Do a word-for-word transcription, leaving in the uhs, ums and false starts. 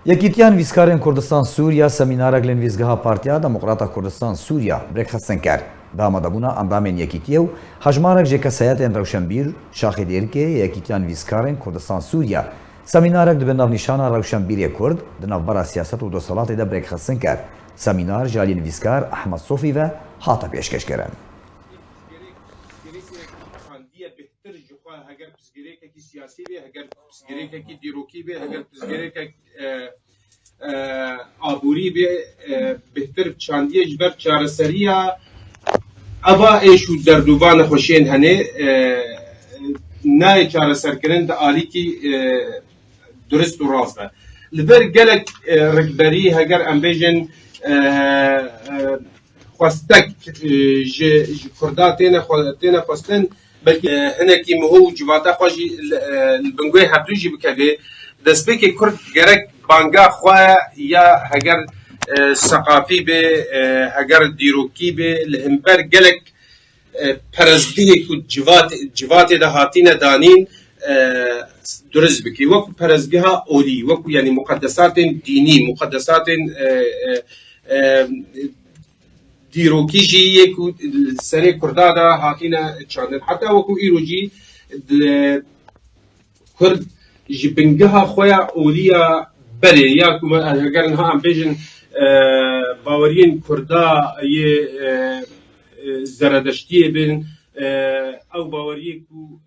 Yekîtiya Nivîskarên Kurdistan Sûriya semînarek li Nivîsgeha Partiya Demokrata Kurdistan Sûriya bi rêkxistin kir. Bi amadebûna endamên Yekîtiyê û hejmarek ji kesayetên rewşenbîr, şaxê dêrikê yê Yekîtiya Nivîskarên Kurdistan Sûriya, semînarek dibe navnîşana Rewşenbîrê Kurd di navbera siyaset û desthilatê de bi rêkxistin kir. Semînar ji aliyê nivîskar Ehmed Sofî ve hate pêşkêşkirin. Pirsgirêk, pirsgirêkê çandiye bêhtir ji xwe, heger pirsgirêkekî siyasî bê, heger pirsgirêkekî dîrokî bê, heger pirsgirêkek, e, e, aborî bê, e, bêhtir çandiye ji ber çareseriya eva êş û derd û va nexweşiyên hene, e, nayê çareserkirin di alîkî, e, durist û rast de. Li vir gelek, e, rikberî, heger em bêjin, e, e, xwestek, e, ji, ji Kurda têne xwe-, têne xwestin, belkî, e, hinekî miho û civata xwe jî li, e, li bin guhê hevdû jî bikeve. Destpêkê Kurd gerek banga xwe ya heger, e, seqafî be, e, heger dîrokî be, li hember gelek, e, perestgehê ku civat-, civatê de hatine danîn, e, durist bikî. Wekû perestgeha olî, wekû, yanî, muqedesatên dînî, muqedesatên, e, e, e, dîrokî jî yê ku li serê Kurda de hatine çandin. Heta wekû îro jî di Kurd ji bingeha xwe ya olî ya berê, ya ku me, heger niha em bêjin, e, baweriyên Kurda yê, e, e, Zeredeştiyê bin, e, ew baweriyê ku